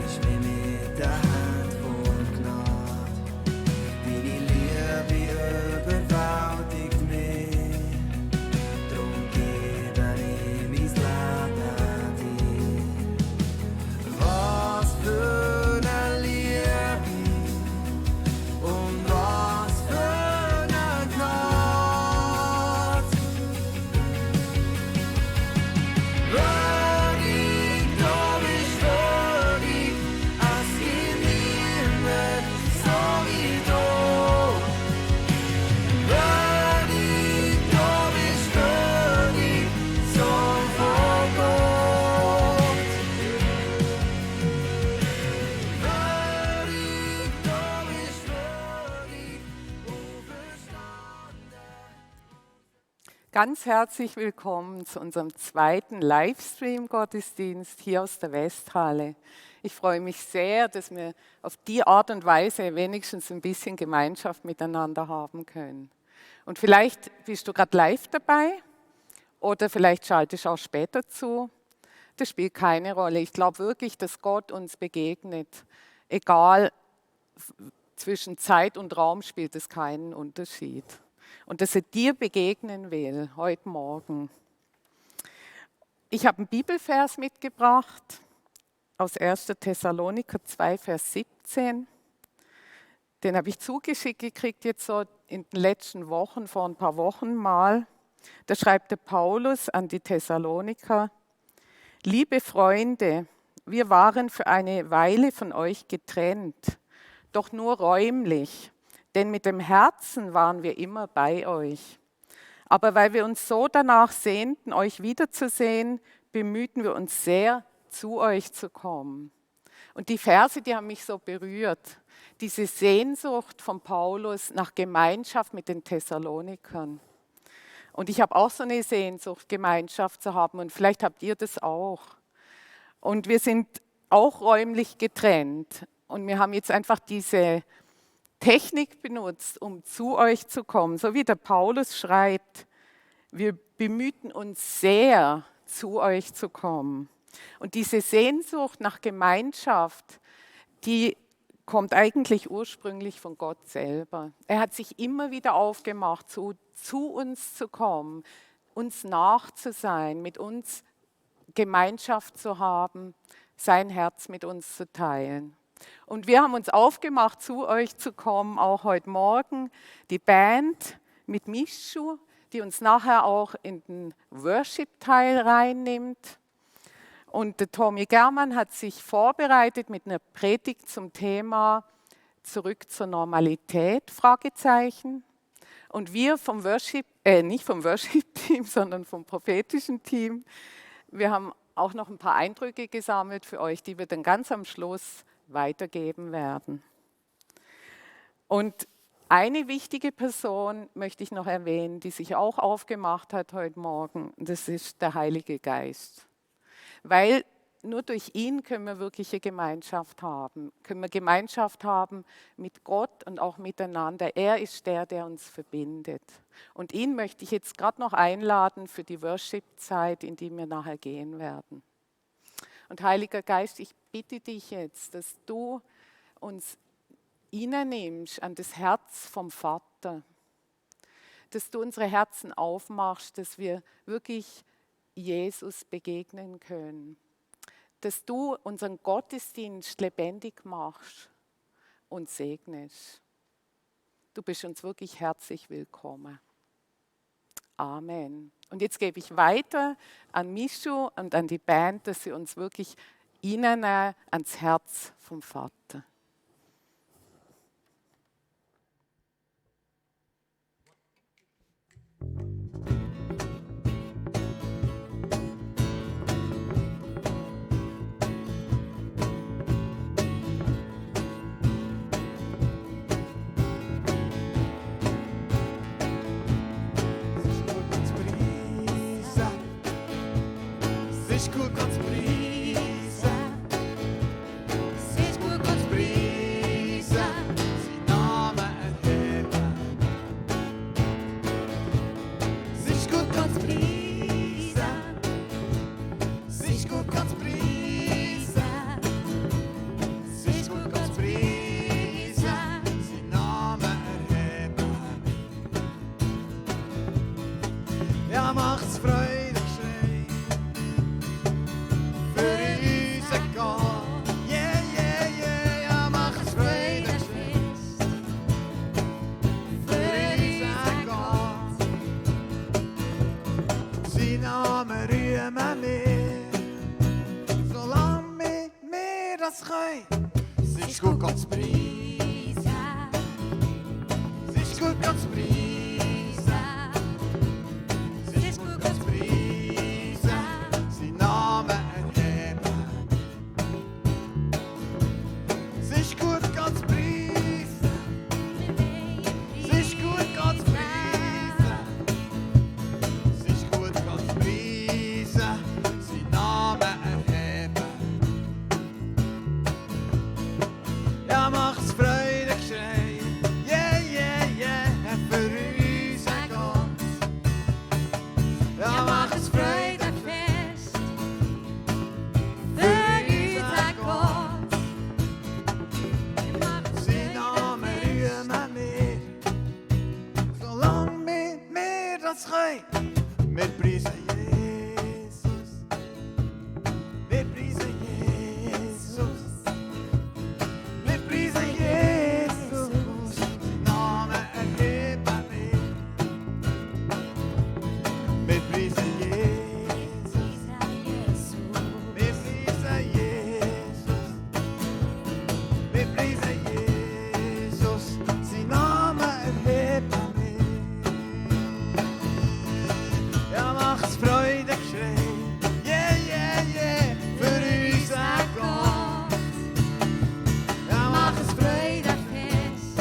Weisst mich mit der Hand von Gnade. Deine Liebe überwältigt mich. Drum gebe ich mein Leben dir. Was für eine Liebe und was für eine Gnade. Würdig, du bist würdig, es gibt niemand so wie du. Würdig, du bist würdig, so von Gott. Würdig, du bist würdig, auferstanden. Ganz herzlich willkommen zu unserem zweiten Livestream-Gottesdienst hier aus der Westhalle. Ich freue mich sehr, dass wir auf die Art und Weise wenigstens ein bisschen Gemeinschaft miteinander haben können. Und vielleicht bist du gerade live dabei oder vielleicht schaltest du auch später zu. Das spielt keine Rolle. Ich glaube wirklich, dass Gott uns begegnet. Egal, zwischen Zeit und Raum spielt es keinen Unterschied. Und dass er dir begegnen will, heute Morgen. Ich habe einen Bibelvers mitgebracht aus 1. Thessaloniker 2, Vers 17. Den habe ich zugeschickt gekriegt jetzt so in den letzten Wochen, vor ein paar Wochen mal. Da schreibt der Paulus an die Thessaloniker: Liebe Freunde, wir waren für eine Weile von euch getrennt, doch nur räumlich, denn mit dem Herzen waren wir immer bei euch. Aber weil wir uns so danach sehnten, euch wiederzusehen, bemühten wir uns sehr, zu euch zu kommen. Und die Verse, die haben mich so berührt. Diese Sehnsucht von Paulus nach Gemeinschaft mit den Thessalonikern. Und ich habe auch so eine Sehnsucht, Gemeinschaft zu haben. Und vielleicht habt ihr das auch. Und wir sind auch räumlich getrennt. Und wir haben jetzt einfach diese Technik benutzt, um zu euch zu kommen. So wie der Paulus schreibt, wir bemühten uns sehr, zu euch zu kommen. Und diese Sehnsucht nach Gemeinschaft, die kommt eigentlich ursprünglich von Gott selber. Er hat sich immer wieder aufgemacht, zu uns zu kommen, uns nach zu sein, mit uns Gemeinschaft zu haben, sein Herz mit uns zu teilen. Und wir haben uns aufgemacht, zu euch zu kommen, auch heute Morgen. Die Band mit Mischu, die uns nachher auch in den Worship-Teil reinnimmt. Und der Tommy Germann hat sich vorbereitet mit einer Predigt zum Thema Zurück zur Normalität, Fragezeichen. Und wir vom Worship, nicht vom Worship-Team, sondern vom prophetischen Team, wir haben auch noch ein paar Eindrücke gesammelt für euch, die wir dann ganz am Schluss weitergeben werden. Und eine wichtige Person möchte ich noch erwähnen, die sich auch aufgemacht hat heute Morgen, das ist der Heilige Geist. Weil nur durch ihn können wir wirkliche Gemeinschaft haben, können wir Gemeinschaft haben mit Gott und auch miteinander. Er ist der uns verbindet. Und ihn möchte ich jetzt gerade noch einladen für die Worship-Zeit, in die wir nachher gehen werden. Und Heiliger Geist, ich bitte dich jetzt, dass du uns nimmst an das Herz vom Vater, dass du unsere Herzen aufmachst, dass wir wirklich Jesus begegnen können, dass du unseren Gottesdienst lebendig machst und segnest. Du bist uns wirklich herzlich willkommen. Amen. Und jetzt gebe ich weiter an Mischu und an die Band, dass sie uns wirklich ans Herz vom Vater. Es ist gut, Gott zu preisen. Es ist gut, Gott zu preisen. Es ist gut, Gott zu preisen. Es ist gut, Gott zu preisen. Es ist gut, Gott zu preisen. Sein Name erheben. Es ist gut, Gott zu preisen. Es ist gut, Gott zu preisen. Es ist gut, Gott zu preisen. Sein Name erheben. Ja, macht's Freude geschrei. Yeah, yeah, yeah. Für unseren Gott. Ja, macht's Freude Fest für unseren Gott. Sein Name rühmen wir, solange wir das können. Wir preisen Jesus. Wir preisen Jesus. Wir preisen Jesus. Sein Name erheben wir. Wir preisen Jesus. Wir preisen Jesus. Wir preisen Jesus, sein Name erheben wir. Ja, macht's Freude geschrei. Yeah, yeah, yeah, für unseren Gott. Ja, macht's Freude Fest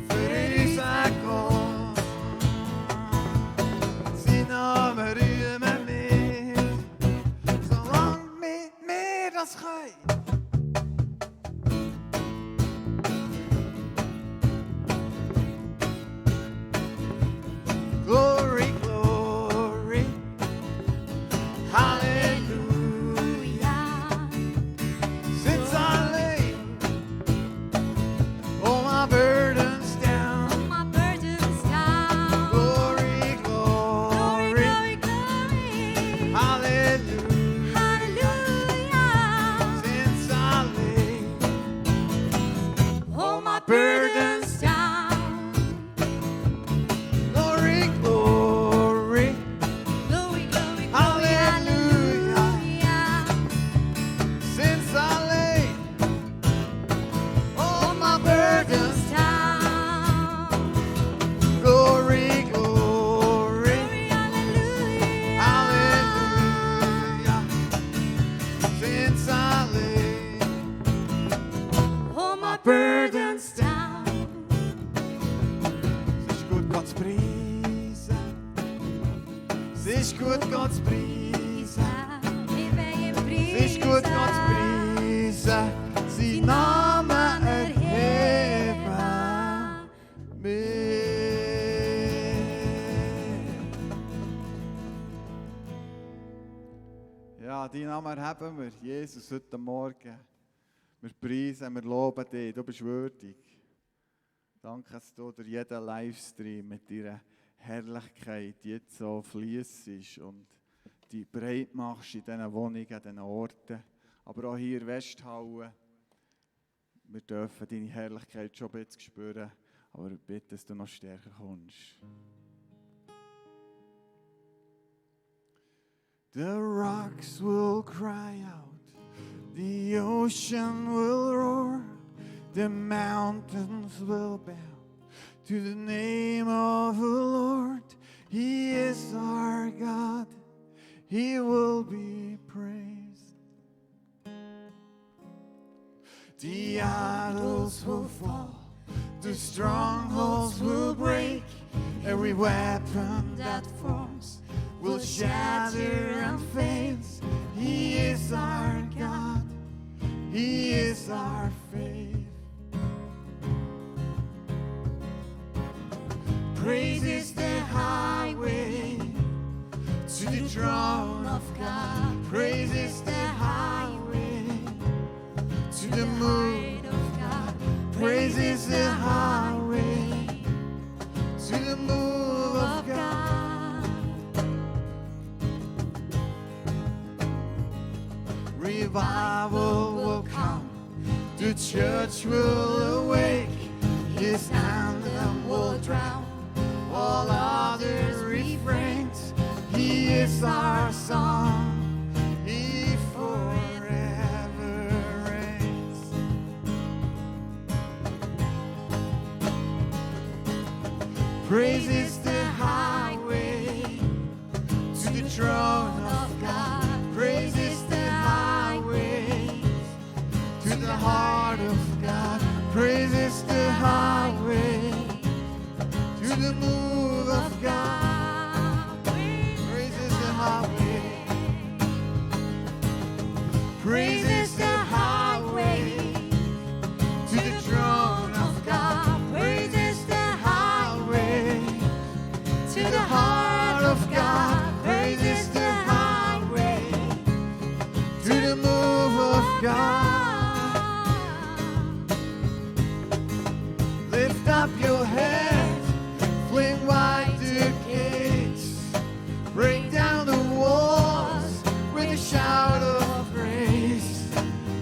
für unseren Gott. Sein Name rühmen wir, solange wir das können. Glory, glory, hallelujah. Since I laid all my burdens down, my burdens down. glory, glory, Glory, glory. hallelujah. Hallelujah. Since I laid All my burdens burdens down. glory, glory, Glory, glory, Hallelujah. hallelujah. since I laid all my burdens. Down. Glory, glory, Glory, hallelujah. hallelujah. Since I laid All my burdens down. es ist gut, Gott zu preisen. Es ist gut, Gott zu preisen. Wir werden Es ist gut, Gott zu preisen. Sein Name erheben wir. Ja, deinen Namen erheben wir, Jesus, heute Morgen. Wir preisen, wir loben dich, du bist würdig. Danke, dass du durch jeden Livestream mit deiner Herrlichkeit jetzt so fließt und die breit machst in diesen Wohnungen, an diesen Orten. Aber auch hier in Westhalle. Wir dürfen deine Herrlichkeit schon ein bisschen spüren, aber bitte, dass du noch stärker kommst. The rocks will cry out, the ocean will roar, the mountains will bow to the name of the Lord. He is our God, He will be praised. The idols will fall, the strongholds will break, every weapon that forms will shatter and fade. He is our God, He is our faith. Praise is the highway to the throne of God. Praise is the highway to the moon of God. Praise is the highway to the move of God. Revival will come, the church will awake, His anthem will drown all other refrains. is our song, He forever Praise is the highway to the throne of God. Praise is the highway to the heart of God. Praise is the highway to the move of God. Praise is the highway. Praise is the highway to the throne of God. Praise is the highway to the heart of God. Praise is the highway to the move of God. Lift up your head, fling wide the gates, break down the walls with a shout of praise.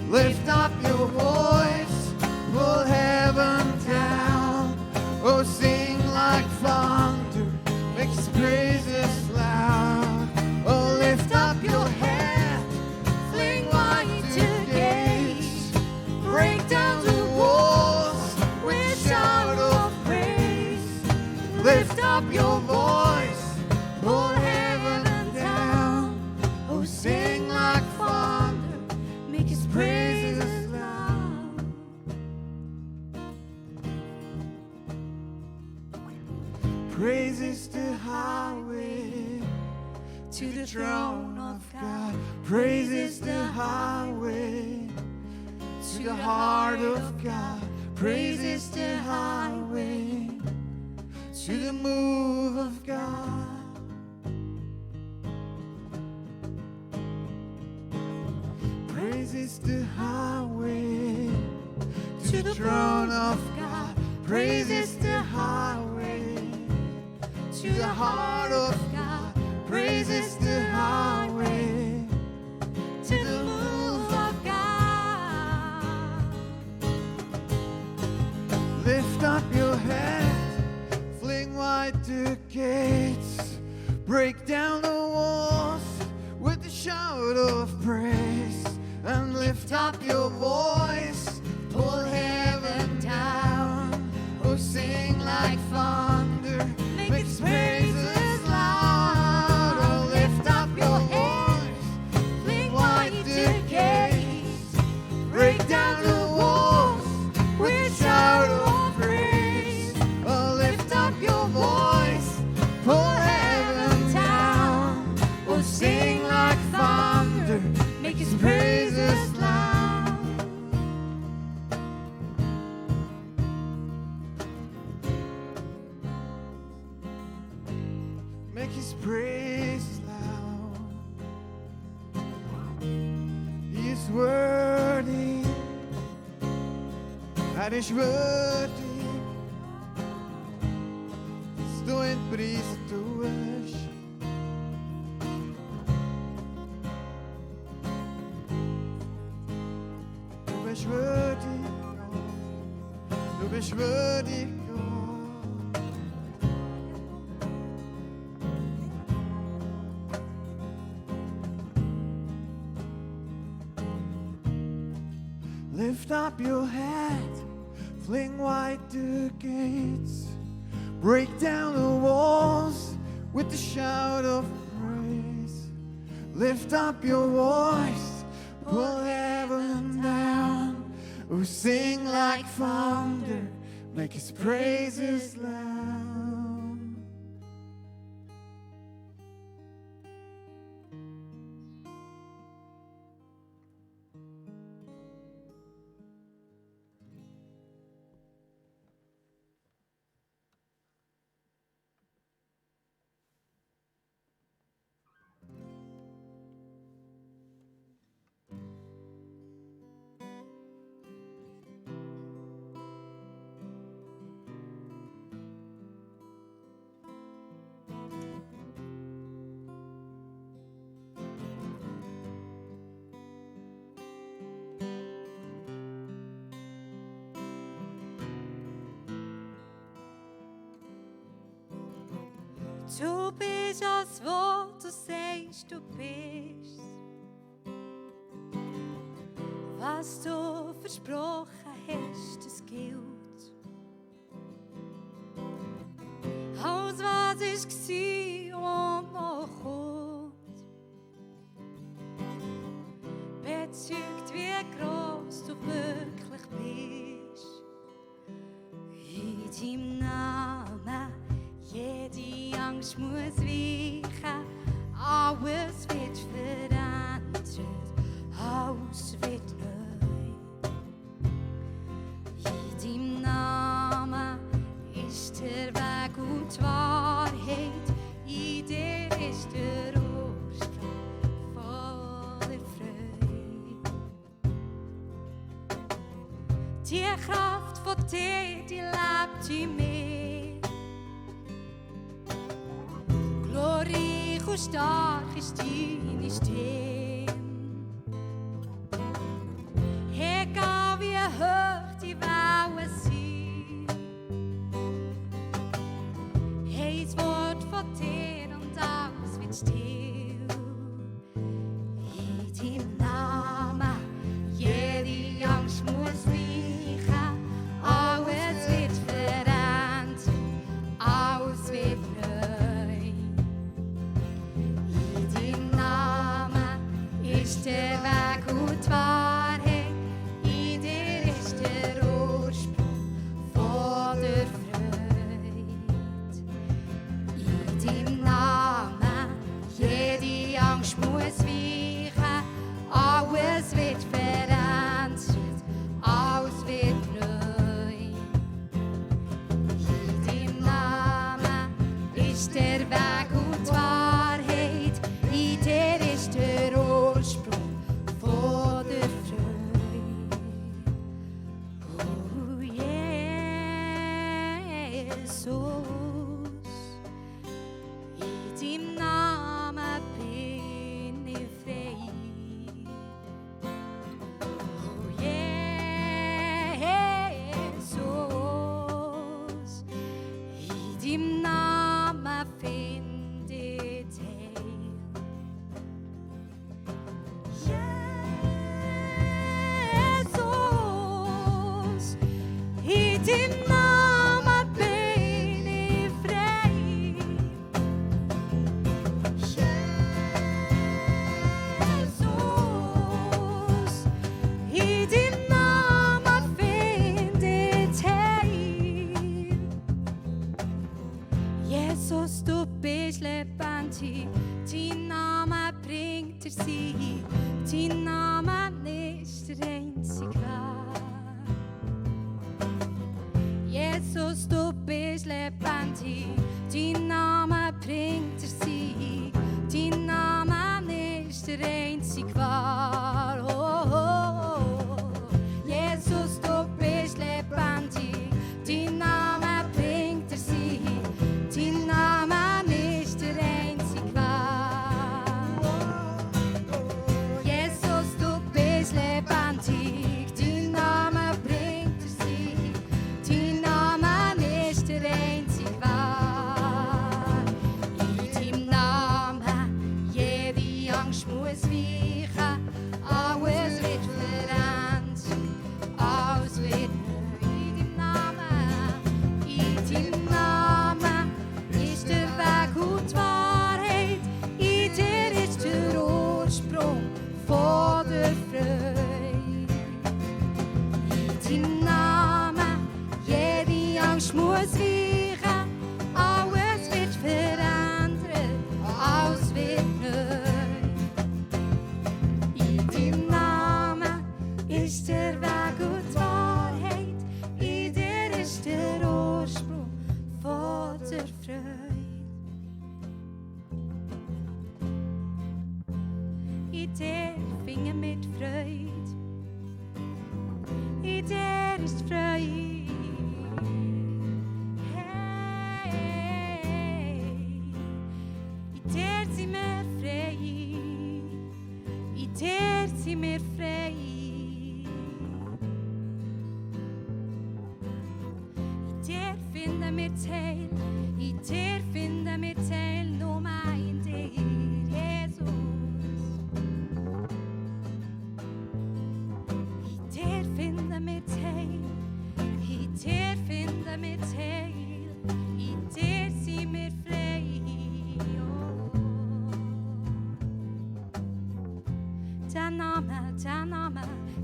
Lift up your voice, pull heaven down. Oh, sing like thunder, make his praises loud. Oh, lift up your head, fling wide the gates, break down the walls with a shout of praise. Lift up your voice, pull heaven down. Oh, sing like thunder, make his praises loud. Praise is the highway to the throne of God. Praise is the highway to the heart of God. Praise is the highway to the move of God. Praise is the highway to the throne of God. Praise is the highway to the heart of God. Praise is the highway to the move of God. Lift up your head, fling wide the gates, break down the walls with a shout of praise, and lift up your voice, pull heaven down. Oh, sing like thunder, make his praises loud. Oh, lift up your voice, fling wide the gates, break down the walls with a shout of praise. Oh, lift up your voice, pull heaven down. Oh, sing like thunder, make his praises loud. Make his praises loud. He is worthy. Hij is worthy. Estou em brisa tuas. Du bist würdig, du bist würdig, Gott. Lift up your head, fling wide the gates, break down the walls with the shout of praise. Lift up your voice, pull heaven down. Oh, sing like thunder, make his praises loud. Du bist alles, was du sagst, du bist. Was du versprochen hast, das gilt. war und noch kommt, bezeugt, wie groß du wirklich bist. In deinem Namen jede Angst muss weichen, alles wird verändert, alles wird neu. In deinem Namen ist der Weg und die Wahrheit, in dir ist der Ursprung voller Freude. Die Kraft von dir, die lebt in mir. Glorreich und stark ist deine Stimme. Egal wie hoch die Wellen sind, hey, das Wort von dir und alles wird still. In deinem Namen jede Angst muss weichen, alles wird verändert, alles wird neu. In deinem Namen ist der Weg und die Wahrheit, in dir ist der Ursprung voller Freude. In deinem Namen jede Angst muss weichen, alles wird verändert, alles wird neu. In deinem Namen ist der Weg und die Wahrheit, in dir ist der Ursprung voller Freude. Oh Jesus, in deinem Namen bin ich frei. Oh Jesus, in deinem Namen finde ich Heil. Jesus, in deinem Namen bin ich frei. Jesus, in deinem Namen finde ich Heil. Jesus, du bist lebendig, dein Name bringt dir Sieg, dein Name ist der einzige Weg. Jesus, du bist lebendig, dein Name bringt dir Sieg, dein Name ist der einzige Weg. Oh, oh, oh. Jesus, du bist lebendig, dein Name bringt dir Sieg, dein Name ist der einzige Weg. Jesus, du bist lebendig, dein Name bringt dir Sieg, dein Name ist der einzige Weg. In deinem Namen jede Angst muss weichen, alles wird verändert, alles wird neu. In deinem Namen ist der Weg und die Wahrheit, in dir ist der Ursprung voller Freude. In deinem Namen jede Angst muss weichen, alles wird verändert, alles wird neu. In deinem Namen ist der Weg und die Wahrheit, in dir ist der Ursprung voller Freude. In dir finden wir die Freude, in dir ist die Freude. Hey, in dir sind wir frei, in dir sind wir frei. In dir finden wir das Heil, in dir finden wir das Heil, nur in dir, Jesus. In dir finden wir das Heil, in dir finden wir das Heil, in dir sind wir frei.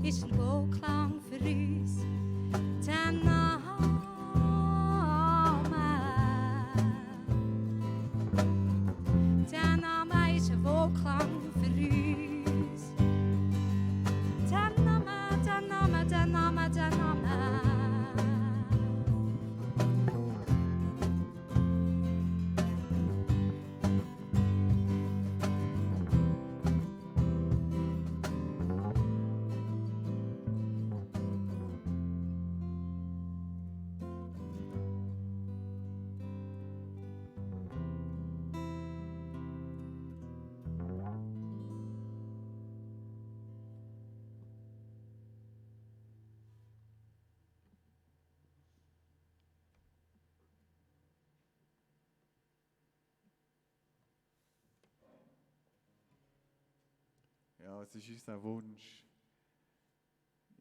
ist ein Wohlklang für uns. Der Name. Der Name ist ein Wohlklang für uns. Der Name, der Name, der Name, der Name. Ja, es ist unser Wunsch,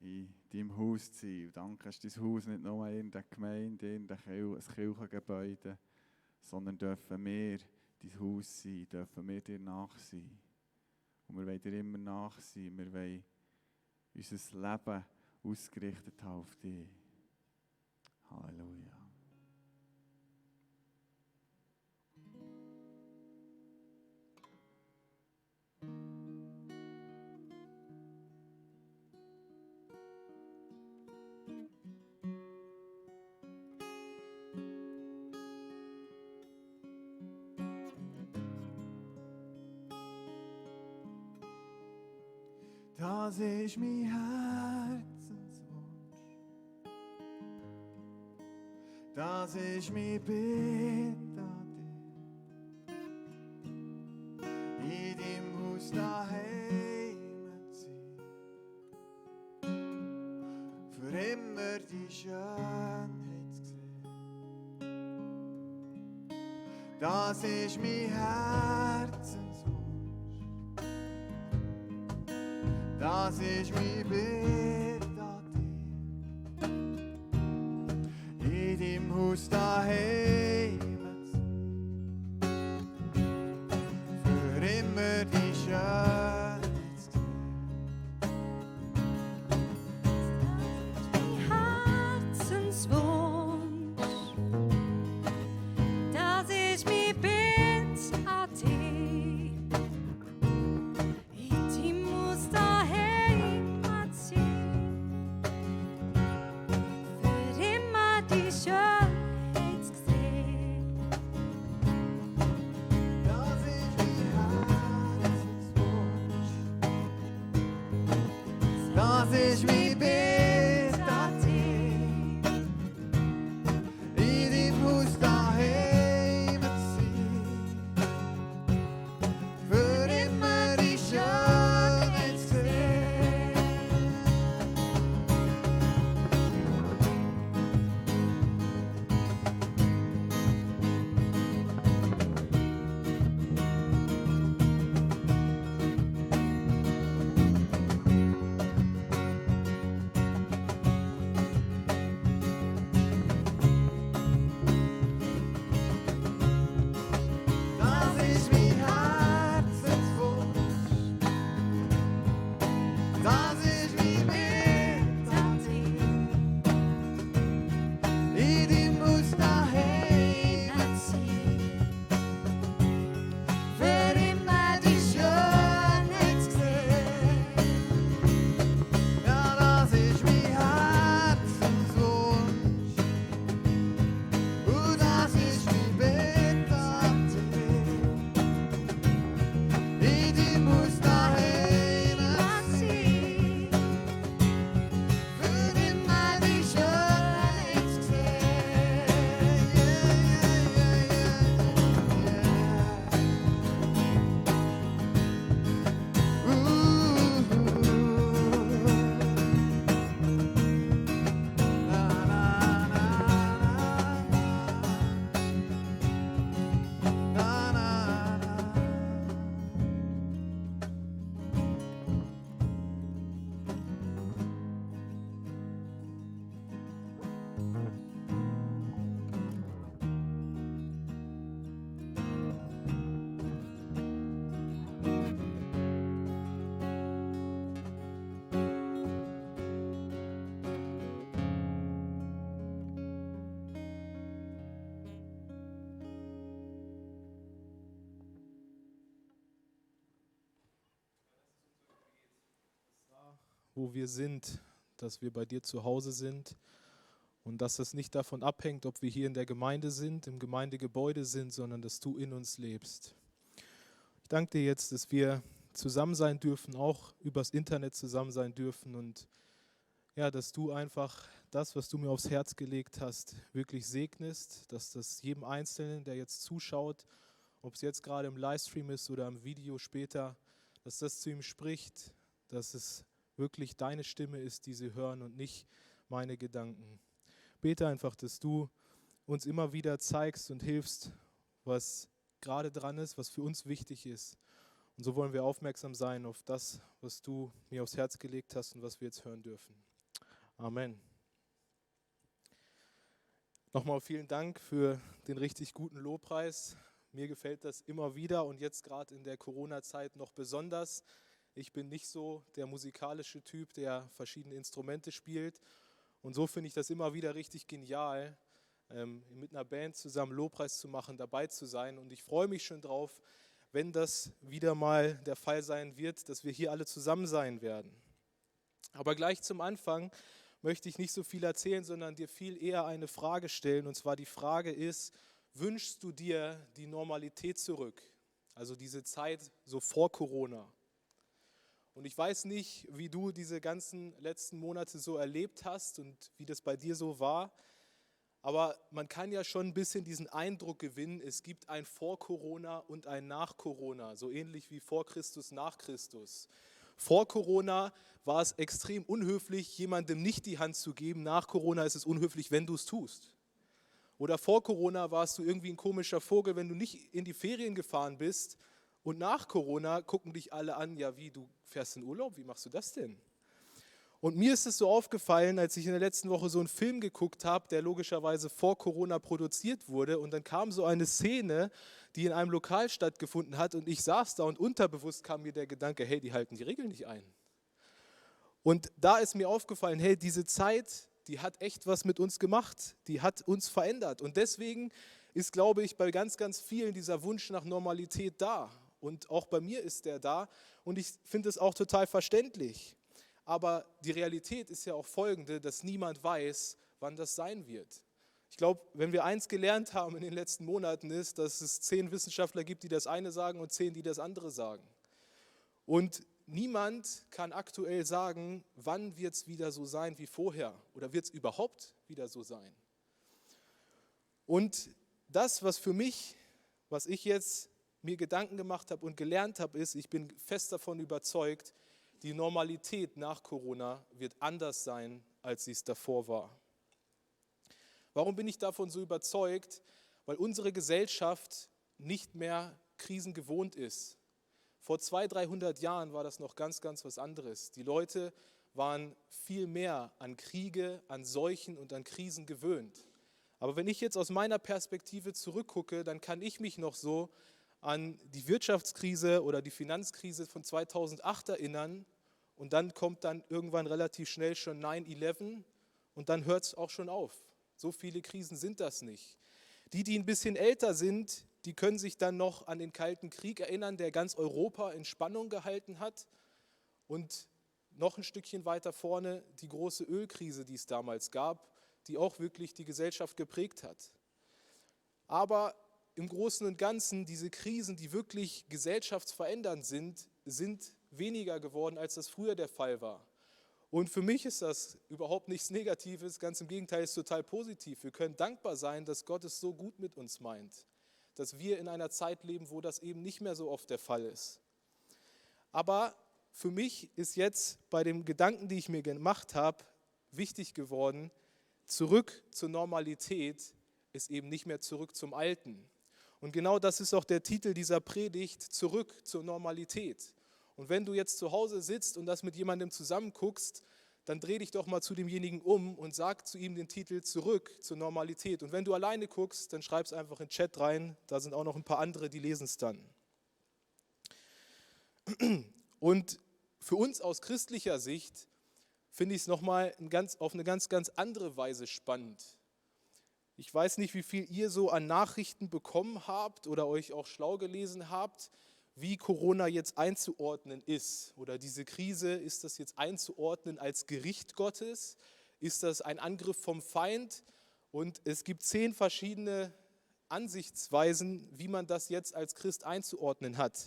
in deinem Haus zu sein. Und danke, ist dein Haus nicht nur irgendeine Gemeinde, ein Kirchengebäude, sondern dürfen wir dein Haus sein, dürfen wir dir nach sein. Und wir wollen dir immer nach sein. Wir wollen unser Leben ausgerichtet haben auf dich. Halleluja. Das ist mein Herzenswunsch. Das ist mein Bitte an dich. In deinem Haus daheim zu sein. Für immer die Schönheit zu sehen. Das ist mein Herzenswunsch. Das ist mein Bitte an dich. In deinem Haus daheim zu sein. Für immer die Schönheit zu sehen. Herzenswunsch, das ist mein Bild an dich. In deinem Haus daheim zu sein, für immer die Schönheit zu sehen. Das ist mein Herzenswunsch. Das ist mein Bitte an dich. In deinem Haus daheim zu sein. Für immer die Schönheit zu sehen. wo wir sind, dass wir bei dir zu Hause sind und dass es nicht davon abhängt, ob wir hier in der Gemeinde sind, im Gemeindegebäude sind, sondern dass du in uns lebst. Ich danke dir jetzt, dass wir zusammen sein dürfen, auch übers Internet zusammen sein dürfen und ja, dass du einfach das, was du mir aufs Herz gelegt hast, wirklich segnest, dass das jedem Einzelnen, der jetzt zuschaut, ob es jetzt gerade im Livestream ist oder im Video später, dass das zu ihm spricht, dass es wirklich deine Stimme ist, die sie hören und nicht meine Gedanken. Bete einfach, dass du uns immer wieder zeigst und hilfst, was gerade dran ist, was für uns wichtig ist. Und so wollen wir aufmerksam sein auf das, was du mir aufs Herz gelegt hast und was wir jetzt hören dürfen. Amen. Nochmal vielen Dank für den richtig guten Lobpreis. Mir gefällt das immer wieder und jetzt gerade in der Corona-Zeit noch besonders. Ich bin nicht so der musikalische Typ, der verschiedene Instrumente spielt. Und so finde ich das immer wieder richtig genial, mit einer Band zusammen Lobpreis zu machen, dabei zu sein. Und ich freue mich schon drauf, wenn das wieder mal der Fall sein wird, dass wir hier alle zusammen sein werden. Aber gleich zum Anfang möchte ich nicht so viel erzählen, sondern dir viel eher eine Frage stellen. Und zwar die Frage ist, wünschst du dir die Normalität zurück? Also diese Zeit so vor Corona. Und ich weiß nicht, wie du diese ganzen letzten Monate so erlebt hast und wie das bei dir so war. Aber man kann ja schon ein bisschen diesen Eindruck gewinnen, es gibt ein Vor Corona und ein Nach Corona, so ähnlich wie vor Christus, nach Christus. Vor Corona war es extrem unhöflich, jemandem nicht die Hand zu geben. Nach Corona ist es unhöflich, wenn du es tust. Oder vor Corona warst du irgendwie ein komischer Vogel, wenn du nicht in die Ferien gefahren bist. Und nach Corona gucken dich alle an, ja wie, du fährst in Urlaub, wie machst du das denn? Und mir ist es so aufgefallen, als ich in der letzten Woche so einen Film geguckt habe, der logischerweise vor Corona produziert wurde. Und dann kam so eine Szene, die in einem Lokal stattgefunden hat. Und ich saß da und unterbewusst kam mir der Gedanke, hey, die halten die Regeln nicht ein. Und da ist mir aufgefallen, hey, diese Zeit, die hat echt was mit uns gemacht. Die hat uns verändert. Und deswegen ist, glaube ich, bei ganz, ganz vielen dieser Wunsch nach Normalität da. Und auch bei mir ist der da. Und ich finde es auch total verständlich. Aber die Realität ist ja auch folgende, dass niemand weiß, wann das sein wird. Ich glaube, wenn wir eins gelernt haben in den letzten Monaten ist, dass es 10 Wissenschaftler gibt, die das eine sagen und 10, die das andere sagen. Und niemand kann aktuell sagen, wann wird es wieder so sein wie vorher oder wird es überhaupt wieder so sein. Und das, was für mich, was ich jetzt mir Gedanken gemacht habe und gelernt habe, ist, ich bin fest davon überzeugt, die Normalität nach Corona wird anders sein, als sie es davor war. Warum bin ich davon so überzeugt? Weil unsere Gesellschaft nicht mehr Krisen gewohnt ist. Vor 200, 300 Jahren war das noch ganz, ganz was anderes. Die Leute waren viel mehr an Kriege, an Seuchen und an Krisen gewöhnt. Aber wenn ich jetzt aus meiner Perspektive zurückgucke, dann kann ich mich noch so an die Wirtschaftskrise oder die Finanzkrise von 2008 erinnern und dann kommt dann irgendwann relativ schnell schon 9/11 und dann hört es auch schon auf. So viele Krisen sind das nicht. Die ein bisschen älter sind, die können sich dann noch an den Kalten Krieg erinnern, der ganz Europa in Spannung gehalten hat und noch ein Stückchen weiter vorne die große Ölkrise, die es damals gab, die auch wirklich die Gesellschaft geprägt hat. Aber im Großen und Ganzen, diese Krisen, die wirklich gesellschaftsverändernd sind, sind weniger geworden, als das früher der Fall war. Und für mich ist das überhaupt nichts Negatives, ganz im Gegenteil, ist total positiv. Wir können dankbar sein, dass Gott es so gut mit uns meint, dass wir in einer Zeit leben, wo das eben nicht mehr so oft der Fall ist. Aber für mich ist jetzt bei den Gedanken, die ich mir gemacht habe, wichtig geworden, zurück zur Normalität ist eben nicht mehr zurück zum Alten. Und genau das ist auch der Titel dieser Predigt, zurück zur Normalität. Und wenn du jetzt zu Hause sitzt und das mit jemandem zusammen guckst, dann dreh dich doch mal zu demjenigen um und sag zu ihm den Titel zurück zur Normalität. Und wenn du alleine guckst, dann schreib es einfach in den Chat rein, da sind auch noch ein paar andere, die lesen es dann. Und für uns aus christlicher Sicht finde ich es nochmal auf eine ganz, ganz andere Weise spannend. Ich weiß nicht, wie viel ihr so an Nachrichten bekommen habt oder euch auch schlau gelesen habt, wie Corona jetzt einzuordnen ist. Oder diese Krise, ist das jetzt einzuordnen als Gericht Gottes? Ist das ein Angriff vom Feind? Und es gibt 10 verschiedene Ansichtsweisen, wie man das jetzt als Christ einzuordnen hat.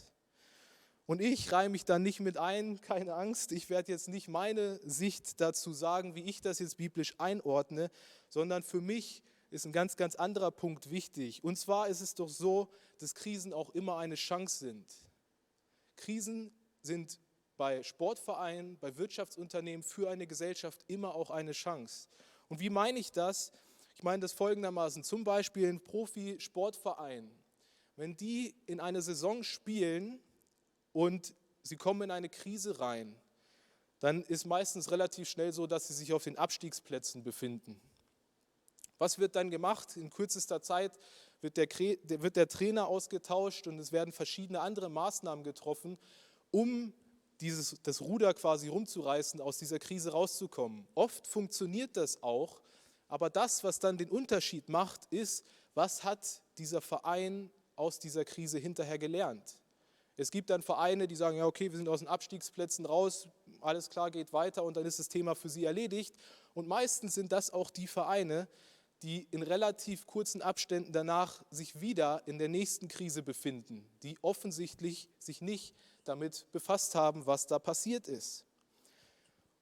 Und ich reihe mich da nicht mit ein, keine Angst, ich werde jetzt nicht meine Sicht dazu sagen, wie ich das jetzt biblisch einordne, sondern für mich ist ein ganz, ganz anderer Punkt wichtig. Und zwar ist es doch so, dass Krisen auch immer eine Chance sind. Krisen sind bei Sportvereinen, bei Wirtschaftsunternehmen für eine Gesellschaft immer auch eine Chance. Und wie meine ich das? Ich meine das folgendermaßen, zum Beispiel ein Profisportverein, wenn die in eine Saison spielen und sie kommen in eine Krise rein, dann ist meistens relativ schnell so, dass sie sich auf den Abstiegsplätzen befinden. Was wird dann gemacht? In kürzester Zeit wird der Trainer ausgetauscht und es werden verschiedene andere Maßnahmen getroffen, um das Ruder quasi rumzureißen, aus dieser Krise rauszukommen. Oft funktioniert das auch, aber das, was dann den Unterschied macht, ist, was hat dieser Verein aus dieser Krise hinterher gelernt? Es gibt dann Vereine, die sagen, ja okay, wir sind aus den Abstiegsplätzen raus, alles klar, geht weiter und dann ist das Thema für sie erledigt. Und meistens sind das auch die Vereine, die in relativ kurzen Abständen danach sich wieder in der nächsten Krise befinden, die offensichtlich sich nicht damit befasst haben, was da passiert ist.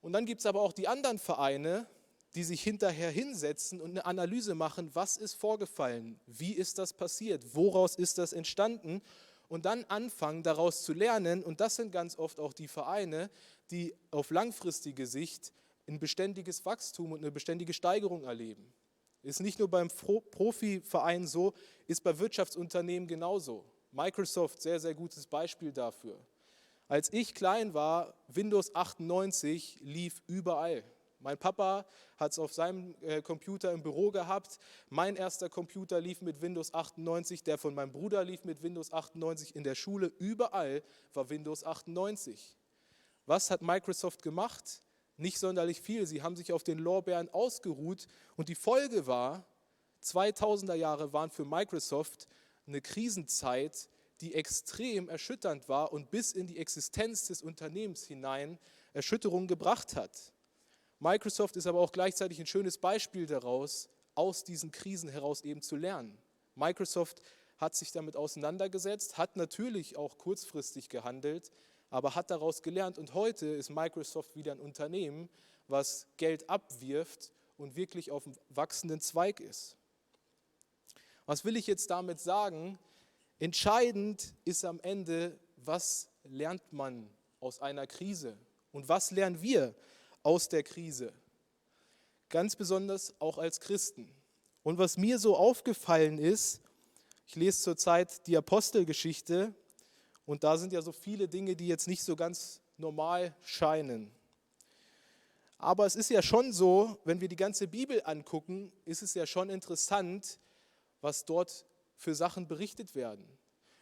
Und dann gibt es aber auch die anderen Vereine, die sich hinterher hinsetzen und eine Analyse machen, was ist vorgefallen, wie ist das passiert, woraus ist das entstanden und dann anfangen daraus zu lernen. Und das sind ganz oft auch die Vereine, die auf langfristige Sicht ein beständiges Wachstum und eine beständige Steigerung erleben. Ist nicht nur beim Profiverein so, ist bei Wirtschaftsunternehmen genauso. Microsoft, sehr, sehr gutes Beispiel dafür. Als ich klein war, Windows 98 lief überall. Mein Papa hat es auf seinem Computer im Büro gehabt. Mein erster Computer lief mit Windows 98, der von meinem Bruder lief mit Windows 98 in der Schule. Überall war Windows 98. Was hat Microsoft gemacht? Nicht sonderlich viel. Sie haben sich auf den Lorbeeren ausgeruht und die Folge war, 2000er Jahre waren für Microsoft eine Krisenzeit, die extrem erschütternd war und bis in die Existenz des Unternehmens hinein Erschütterung gebracht hat. Microsoft ist aber auch gleichzeitig ein schönes Beispiel daraus, aus diesen Krisen heraus eben zu lernen. Microsoft hat sich damit auseinandergesetzt, hat natürlich auch kurzfristig gehandelt, aber hat daraus gelernt. Und heute ist Microsoft wieder ein Unternehmen, was Geld abwirft und wirklich auf einem wachsenden Zweig ist. Was will ich jetzt damit sagen? Entscheidend ist am Ende, was lernt man aus einer Krise? Und was lernen wir aus der Krise? Ganz besonders auch als Christen. Und was mir so aufgefallen ist, ich lese zurzeit die Apostelgeschichte und da sind ja so viele Dinge, die jetzt nicht so ganz normal scheinen. Aber es ist ja schon so, wenn wir die ganze Bibel angucken, ist es ja schon interessant, was dort für Sachen berichtet werden.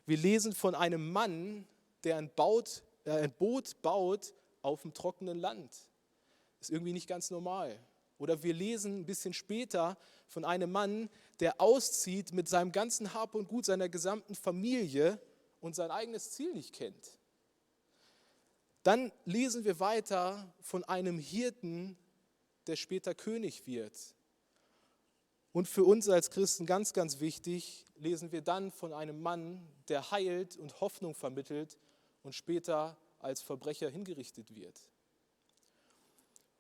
Wir lesen von einem Mann, der ein Boot baut auf dem trockenen Land. Ist irgendwie nicht ganz normal. Oder wir lesen ein bisschen später von einem Mann, der auszieht mit seinem ganzen Hab und Gut, seiner gesamten Familie und sein eigenes Ziel nicht kennt. Dann lesen wir weiter von einem Hirten, der später König wird. Und für uns als Christen ganz, ganz wichtig, lesen wir dann von einem Mann, der heilt und Hoffnung vermittelt und später als Verbrecher hingerichtet wird.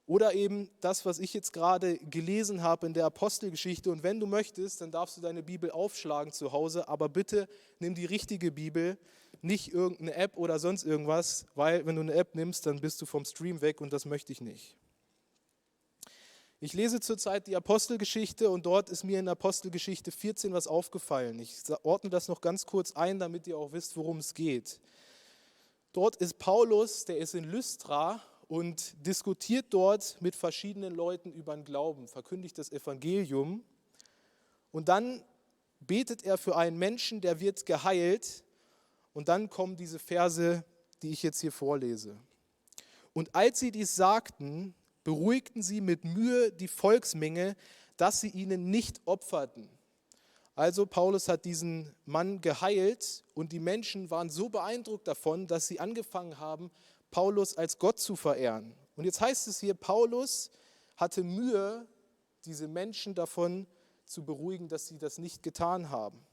Oder eben das, was ich jetzt gerade gelesen habe in der Apostelgeschichte. Und wenn du möchtest, dann darfst du deine Bibel aufschlagen zu Hause, aber bitte nimm die richtige Bibel, nicht irgendeine App oder sonst irgendwas, weil wenn du eine App nimmst, dann bist du vom Stream weg und das möchte ich nicht. Ich lese zurzeit die Apostelgeschichte und dort ist mir in Apostelgeschichte 14 was aufgefallen. Ich ordne das noch ganz kurz ein, damit ihr auch wisst, worum es geht. Dort ist Paulus, der ist in Lystra und diskutiert dort mit verschiedenen Leuten über den Glauben, verkündigt das Evangelium und dann betet er für einen Menschen, der wird geheilt und dann kommen diese Verse, die ich jetzt hier vorlese. Und als sie dies sagten, beruhigten sie mit Mühe die Volksmenge, dass sie ihnen nicht opferten. Also Paulus hat diesen Mann geheilt und die Menschen waren so beeindruckt davon, dass sie angefangen haben, Paulus als Gott zu verehren. Und jetzt heißt es hier, Paulus hatte Mühe, diese Menschen davon zu beruhigen, dass sie das nicht getan haben.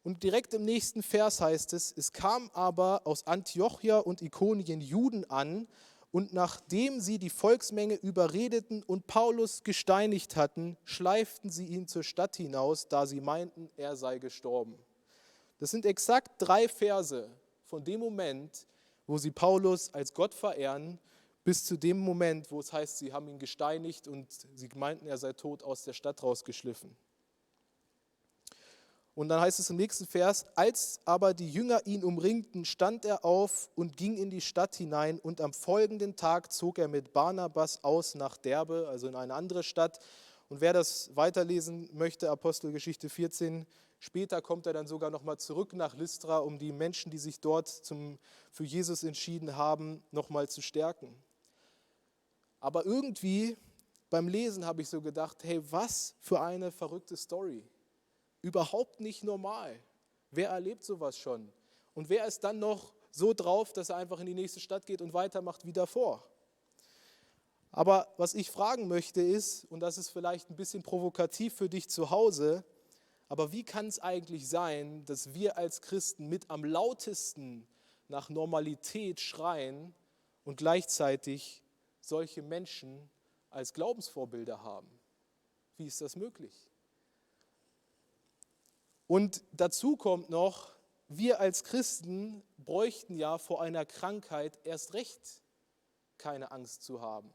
Und direkt im nächsten Vers heißt es, es kam aber aus Antiochia und Ikonien Juden an, und nachdem sie die Volksmenge überredeten und Paulus gesteinigt hatten, schleiften sie ihn zur Stadt hinaus, da sie meinten, er sei gestorben. Das sind exakt 3 Verse von dem Moment, wo sie Paulus als Gott verehren, bis zu dem Moment, wo es heißt, sie haben ihn gesteinigt und sie meinten, er sei tot, aus der Stadt rausgeschliffen. Und dann heißt es im nächsten Vers, als aber die Jünger ihn umringten, stand er auf und ging in die Stadt hinein und am folgenden Tag zog er mit Barnabas aus nach Derbe, also in eine andere Stadt. Und wer das weiterlesen möchte, Apostelgeschichte 14, später kommt er dann sogar nochmal zurück nach Lystra, um die Menschen, die sich dort für Jesus entschieden haben, nochmal zu stärken. Aber irgendwie beim Lesen habe ich so gedacht, hey, was für eine verrückte Story. Überhaupt nicht normal. Wer erlebt sowas schon? Und wer ist dann noch so drauf, dass er einfach in die nächste Stadt geht und weitermacht wie davor? Aber was ich fragen möchte ist, und das ist vielleicht ein bisschen provokativ für dich zu Hause, aber wie kann es eigentlich sein, dass wir als Christen mit am lautesten nach Normalität schreien und gleichzeitig solche Menschen als Glaubensvorbilder haben? Wie ist das möglich? Und dazu kommt noch, wir als Christen bräuchten ja vor einer Krankheit erst recht keine Angst zu haben.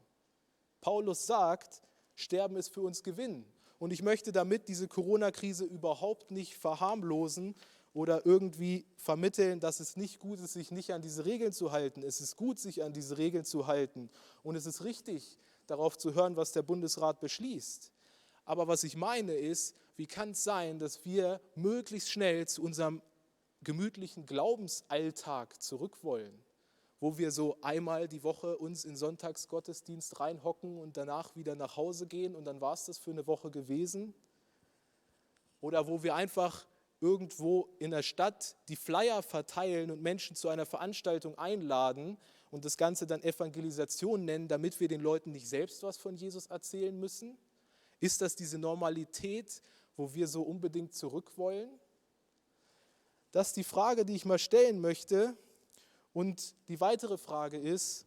Paulus sagt, Sterben ist für uns Gewinn. Und ich möchte damit diese Corona-Krise überhaupt nicht verharmlosen oder irgendwie vermitteln, dass es nicht gut ist, sich nicht an diese Regeln zu halten. Es ist gut, sich an diese Regeln zu halten. Und es ist richtig, darauf zu hören, was der Bundesrat beschließt. Aber was ich meine ist, wie kann es sein, dass wir möglichst schnell zu unserem gemütlichen Glaubensalltag zurück wollen, wo wir so einmal die Woche uns in Sonntagsgottesdienst reinhocken und danach wieder nach Hause gehen und dann war es das für eine Woche gewesen? Oder wo wir einfach irgendwo in der Stadt die Flyer verteilen und Menschen zu einer Veranstaltung einladen und das Ganze dann Evangelisation nennen, damit wir den Leuten nicht selbst was von Jesus erzählen müssen? Ist das diese Normalität, wo wir so unbedingt zurück wollen? Das ist die Frage, die ich mal stellen möchte. Und die weitere Frage ist,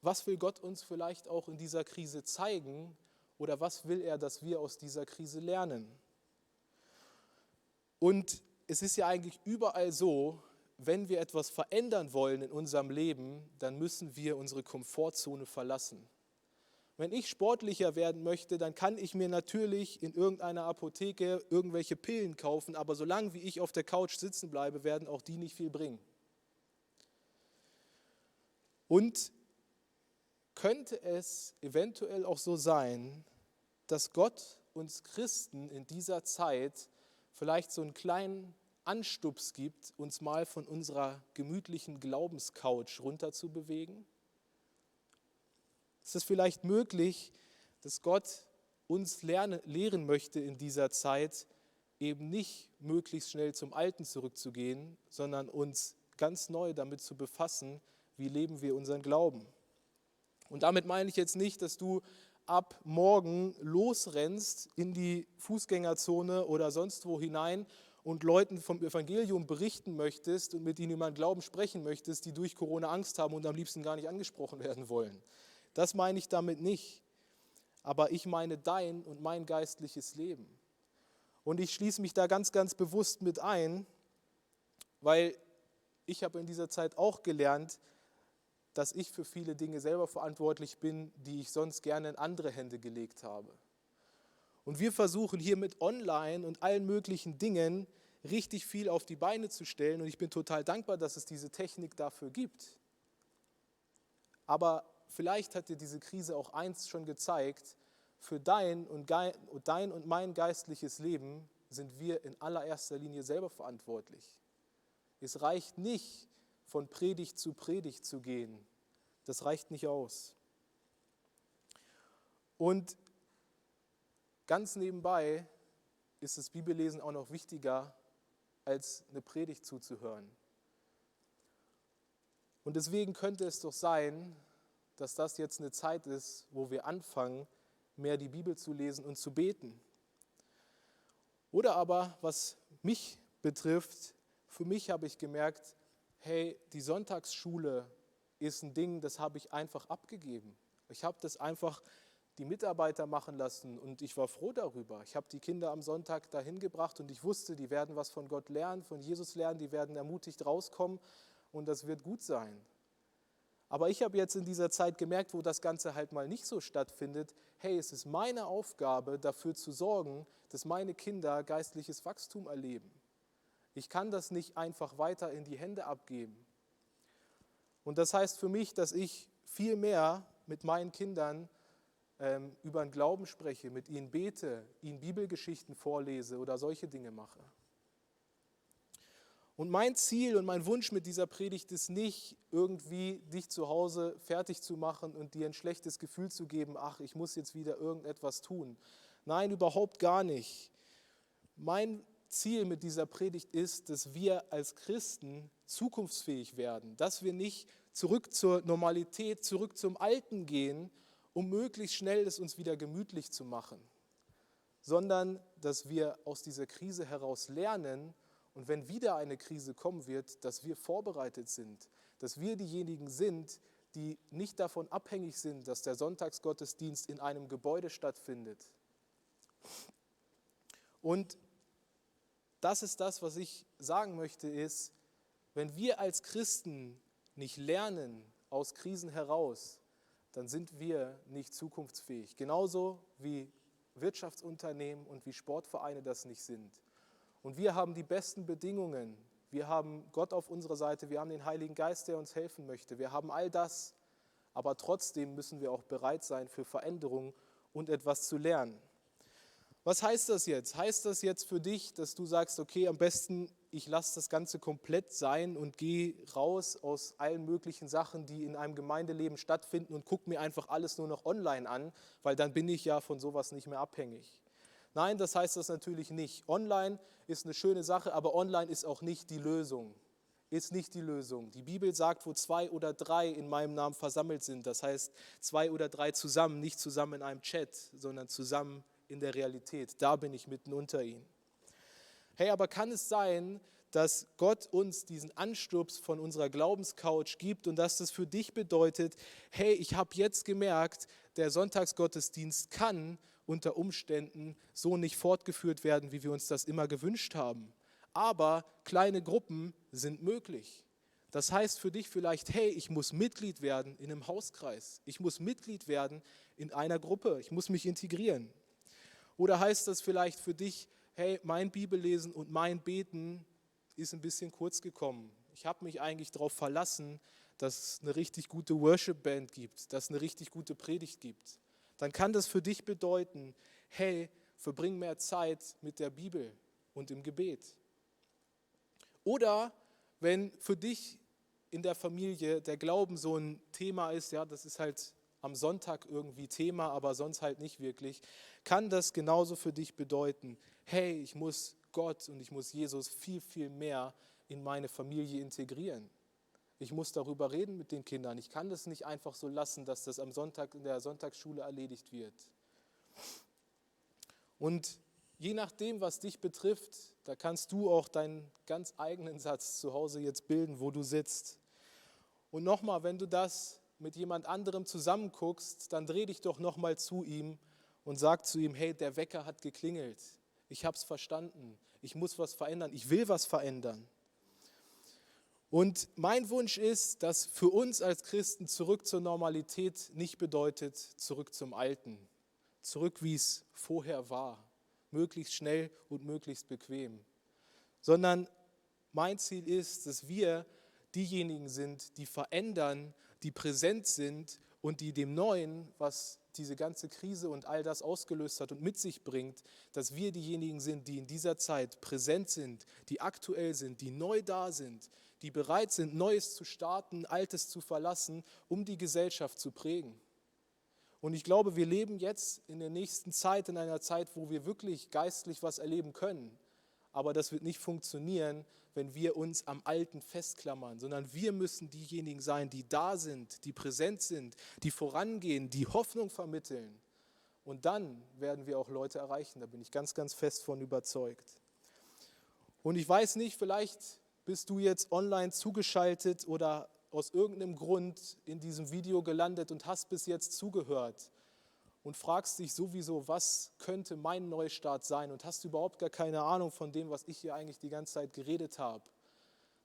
was will Gott uns vielleicht auch in dieser Krise zeigen oder was will er, dass wir aus dieser Krise lernen? Und es ist ja eigentlich überall so, wenn wir etwas verändern wollen in unserem Leben, dann müssen wir unsere Komfortzone verlassen. Wenn ich sportlicher werden möchte, dann kann ich mir natürlich in irgendeiner Apotheke irgendwelche Pillen kaufen, aber solange wie ich auf der Couch sitzen bleibe, werden auch die nicht viel bringen. Und könnte es eventuell auch so sein, dass Gott uns Christen in dieser Zeit vielleicht so einen kleinen Anstups gibt, uns mal von unserer gemütlichen Glaubenscouch runter zu bewegen? Ist es vielleicht möglich, dass Gott uns lehren möchte in dieser Zeit, eben nicht möglichst schnell zum Alten zurückzugehen, sondern uns ganz neu damit zu befassen, wie leben wir unseren Glauben? Und damit meine ich jetzt nicht, dass du ab morgen losrennst in die Fußgängerzone oder sonst wo hinein und Leuten vom Evangelium berichten möchtest und mit ihnen über den Glauben sprechen möchtest, die durch Corona Angst haben und am liebsten gar nicht angesprochen werden wollen. Das meine ich damit nicht. Aber ich meine dein und mein geistliches Leben. Und ich schließe mich da ganz, ganz bewusst mit ein, weil ich habe in dieser Zeit auch gelernt, dass ich für viele Dinge selber verantwortlich bin, die ich sonst gerne in andere Hände gelegt habe. Und wir versuchen hier mit Online und allen möglichen Dingen richtig viel auf die Beine zu stellen. Und ich bin total dankbar, dass es diese Technik dafür gibt. Aber vielleicht hat dir diese Krise auch eins schon gezeigt: Für dein und mein geistliches Leben sind wir in allererster Linie selber verantwortlich. Es reicht nicht, von Predigt zu gehen. Das reicht nicht aus. Und ganz nebenbei ist das Bibellesen auch noch wichtiger, als eine Predigt zuzuhören. Und deswegen könnte es doch sein, dass das jetzt eine Zeit ist, wo wir anfangen, mehr die Bibel zu lesen und zu beten. Oder aber, was mich betrifft, für mich habe ich gemerkt, hey, die Sonntagsschule ist ein Ding, das habe ich einfach abgegeben. Ich habe das einfach die Mitarbeiter machen lassen und ich war froh darüber. Ich habe die Kinder am Sonntag dahin gebracht und ich wusste, die werden was von Gott lernen, von Jesus lernen, die werden ermutigt rauskommen und das wird gut sein. Aber ich habe jetzt in dieser Zeit gemerkt, wo das Ganze halt mal nicht so stattfindet, hey, es ist meine Aufgabe, dafür zu sorgen, dass meine Kinder geistliches Wachstum erleben. Ich kann das nicht einfach weiter in die Hände abgeben. Und das heißt für mich, dass ich viel mehr mit meinen Kindern über den Glauben spreche, mit ihnen bete, ihnen Bibelgeschichten vorlese oder solche Dinge mache. Und mein Ziel und mein Wunsch mit dieser Predigt ist nicht, irgendwie dich zu Hause fertig zu machen und dir ein schlechtes Gefühl zu geben, ach, ich muss jetzt wieder irgendetwas tun. Nein, überhaupt gar nicht. Mein Ziel mit dieser Predigt ist, dass wir als Christen zukunftsfähig werden, dass wir nicht zurück zur Normalität, zurück zum Alten gehen, um möglichst schnell es uns wieder gemütlich zu machen, sondern dass wir aus dieser Krise heraus lernen und wenn wieder eine Krise kommen wird, dass wir vorbereitet sind, dass wir diejenigen sind, die nicht davon abhängig sind, dass der Sonntagsgottesdienst in einem Gebäude stattfindet. Und das ist das, was ich sagen möchte, ist, wenn wir als Christen nicht lernen aus Krisen heraus, dann sind wir nicht zukunftsfähig. Genauso wie Wirtschaftsunternehmen und wie Sportvereine das nicht sind. Und wir haben die besten Bedingungen. Wir haben Gott auf unserer Seite, wir haben den Heiligen Geist, der uns helfen möchte. Wir haben all das, aber trotzdem müssen wir auch bereit sein für Veränderung und etwas zu lernen. Was heißt das jetzt? Heißt das jetzt für dich, dass du sagst, okay, am besten ich lasse das Ganze komplett sein und gehe raus aus allen möglichen Sachen, die in einem Gemeindeleben stattfinden und gucke mir einfach alles nur noch online an, weil dann bin ich ja von sowas nicht mehr abhängig. Nein, das heißt das natürlich nicht. Online ist eine schöne Sache, aber online ist auch nicht die Lösung. Ist nicht die Lösung. Die Bibel sagt, wo 2 oder 3 in meinem Namen versammelt sind, das heißt 2 oder 3 zusammen, nicht zusammen in einem Chat, sondern zusammen in der Realität. Da bin ich mitten unter ihnen. Hey, aber kann es sein, dass Gott uns diesen Anstups von unserer Glaubenscouch gibt und dass das für dich bedeutet, hey, ich habe jetzt gemerkt, der Sonntagsgottesdienst kann unter Umständen so nicht fortgeführt werden, wie wir uns das immer gewünscht haben. Aber kleine Gruppen sind möglich. Das heißt für dich vielleicht, hey, ich muss Mitglied werden in einem Hauskreis. Ich muss Mitglied werden in einer Gruppe. Ich muss mich integrieren. Oder heißt das vielleicht für dich, hey, mein Bibellesen und mein Beten ist ein bisschen kurz gekommen. Ich habe mich eigentlich darauf verlassen, dass es eine richtig gute Worship-Band gibt, dass es eine richtig gute Predigt gibt. Dann kann das für dich bedeuten, hey, verbring mehr Zeit mit der Bibel und im Gebet. Oder wenn für dich in der Familie der Glauben so ein Thema ist, ja, das ist halt am Sonntag irgendwie Thema, aber sonst halt nicht wirklich, kann das genauso für dich bedeuten, hey, ich muss Gott und ich muss Jesus viel, viel mehr in meine Familie integrieren. Ich muss darüber reden mit den Kindern. Ich kann das nicht einfach so lassen, dass das am Sonntag in der Sonntagsschule erledigt wird. Und je nachdem, was dich betrifft, da kannst du auch deinen ganz eigenen Satz zu Hause jetzt bilden, wo du sitzt. Und nochmal, wenn du das mit jemand anderem zusammenguckst, dann dreh dich doch nochmal zu ihm und sag zu ihm, hey, der Wecker hat geklingelt. Ich habe es verstanden. Ich muss was verändern. Ich will was verändern. Und mein Wunsch ist, dass für uns als Christen zurück zur Normalität nicht bedeutet, zurück zum Alten. Zurück, wie es vorher war. Möglichst schnell und möglichst bequem. Sondern mein Ziel ist, dass wir diejenigen sind, die verändern, die präsent sind und die dem Neuen, was diese ganze Krise und all das ausgelöst hat und mit sich bringt, dass wir diejenigen sind, die in dieser Zeit präsent sind, die aktuell sind, die neu da sind, die bereit sind, Neues zu starten, Altes zu verlassen, um die Gesellschaft zu prägen. Und ich glaube, wir leben jetzt in der nächsten Zeit, in einer Zeit, wo wir wirklich geistlich was erleben können. Aber das wird nicht funktionieren, wenn wir uns am Alten festklammern, sondern wir müssen diejenigen sein, die da sind, die präsent sind, die vorangehen, die Hoffnung vermitteln. Und dann werden wir auch Leute erreichen, da bin ich ganz, ganz fest von überzeugt. Und ich weiß nicht, vielleicht bist du jetzt online zugeschaltet oder aus irgendeinem Grund in diesem Video gelandet und hast bis jetzt zugehört und fragst dich sowieso, was könnte mein Neustart sein und hast überhaupt gar keine Ahnung von dem, was ich hier eigentlich die ganze Zeit geredet habe.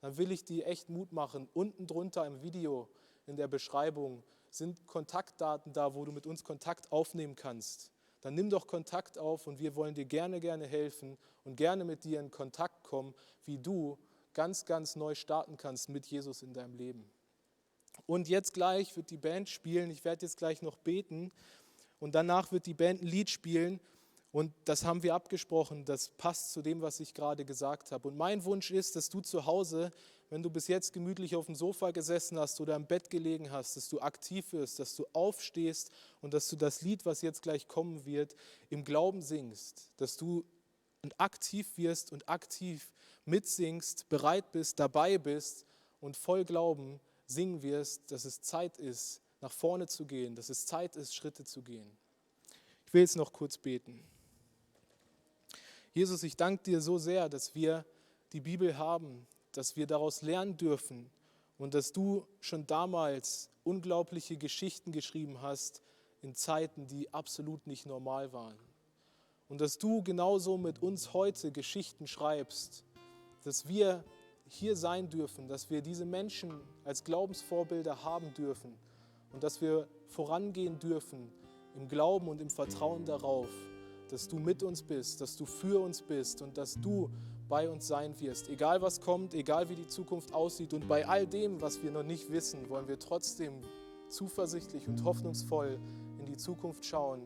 Dann will ich dir echt Mut machen. Unten drunter im Video in der Beschreibung sind Kontaktdaten da, wo du mit uns Kontakt aufnehmen kannst. Dann nimm doch Kontakt auf und wir wollen dir gerne, gerne helfen und gerne mit dir in Kontakt kommen, wie du ganz, ganz neu starten kannst mit Jesus in deinem Leben. Und jetzt gleich wird die Band spielen, ich werde jetzt gleich noch beten und danach wird die Band ein Lied spielen und das haben wir abgesprochen, das passt zu dem, was ich gerade gesagt habe. Und mein Wunsch ist, dass du zu Hause, wenn du bis jetzt gemütlich auf dem Sofa gesessen hast oder im Bett gelegen hast, dass du aktiv wirst, dass du aufstehst und dass du das Lied, was jetzt gleich kommen wird, im Glauben singst, dass du aktiv wirst und aktiv mitsingst, bereit bist, dabei bist und voll Glauben singen wirst, dass es Zeit ist, nach vorne zu gehen, dass es Zeit ist, Schritte zu gehen. Ich will jetzt noch kurz beten. Jesus, ich danke dir so sehr, dass wir die Bibel haben, dass wir daraus lernen dürfen und dass du schon damals unglaubliche Geschichten geschrieben hast in Zeiten, die absolut nicht normal waren. Und dass du genauso mit uns heute Geschichten schreibst, dass wir hier sein dürfen, dass wir diese Menschen als Glaubensvorbilder haben dürfen und dass wir vorangehen dürfen im Glauben und im Vertrauen darauf, dass du mit uns bist, dass du für uns bist und dass du bei uns sein wirst. Egal was kommt, egal wie die Zukunft aussieht und bei all dem, was wir noch nicht wissen, wollen wir trotzdem zuversichtlich und hoffnungsvoll in die Zukunft schauen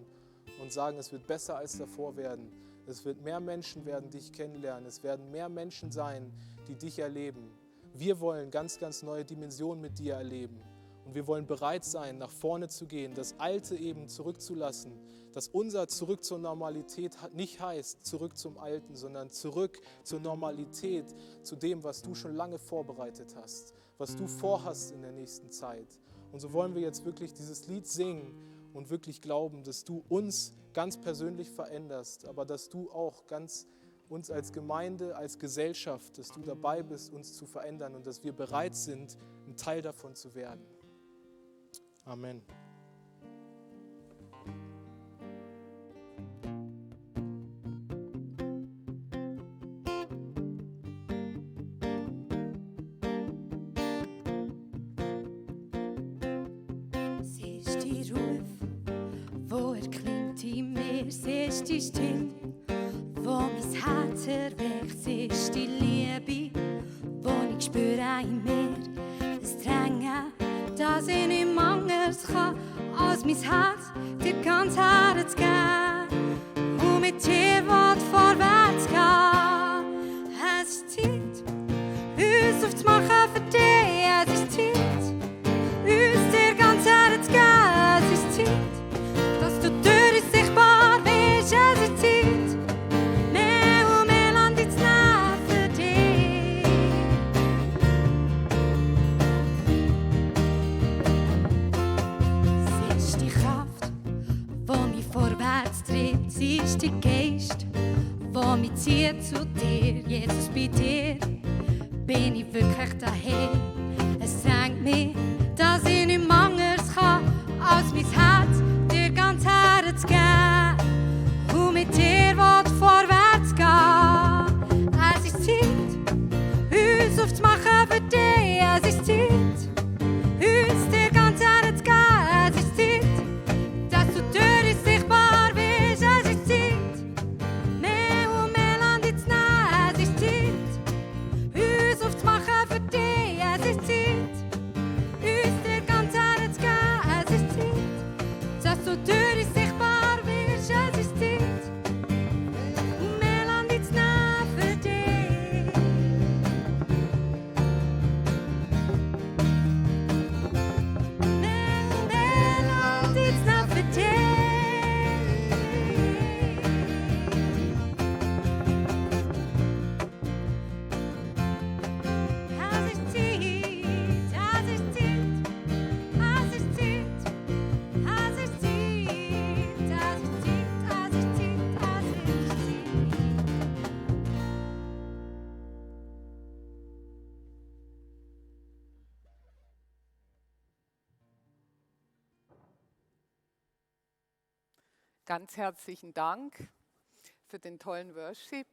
und sagen, es wird besser als davor werden. Es wird mehr Menschen werden dich kennenlernen. Es werden mehr Menschen sein, die dich erleben. Wir wollen ganz, ganz neue Dimensionen mit dir erleben. Und wir wollen bereit sein, nach vorne zu gehen, das Alte eben zurückzulassen. Dass unser Zurück zur Normalität nicht heißt zurück zum Alten, sondern zurück zur Normalität, zu dem, was du schon lange vorbereitet hast, was du vorhast in der nächsten Zeit. Und so wollen wir jetzt wirklich dieses Lied singen und wirklich glauben, dass du uns ganz persönlich veränderst, aber dass du auch ganz uns als Gemeinde, als Gesellschaft, dass du dabei bist, uns zu verändern und dass wir bereit sind, ein Teil davon zu werden. Amen. Es ist die Ruf, wo erklingt in mir, es ist die Stimme, wo mein Herz erweckt, es ist die Liebe, wo ich spüre in mir, das Drängen, dass ich nicht anders kann, als mein Herz dir ganz herzugeben und mit dir will vorwärts gehen. Es ist Zeit, uns aufzumachen für dich, es ist Zeit, uns dir ganz herzugeben, es ist Zeit, dass du durch uns sichtbar bist, es ist Zeit, mehr und mehr Land ins Leben für dich. Es ist die Kraft, die mich vorwärts treibt, es ist der Geist, der mich zieht zu dir, Jesus, bei dir bin ich wirklich daheim. Es drängt mich, dass ich nicht anders kann, als mein Herz dir ganz herzugeben und mit dir will vorwärts gehen. Es ist Zeit, uns aufzumachen für dich. Es ist Zeit, uns dir ganz herzugeben. Es ist Zeit, dass du durch uns sichtbar bist. Es ist Zeit, mehr und mehr Land ins Nehmen. Es ist Zeit, uns aufzumachen für dich. Ganz herzlichen Dank für den tollen Worship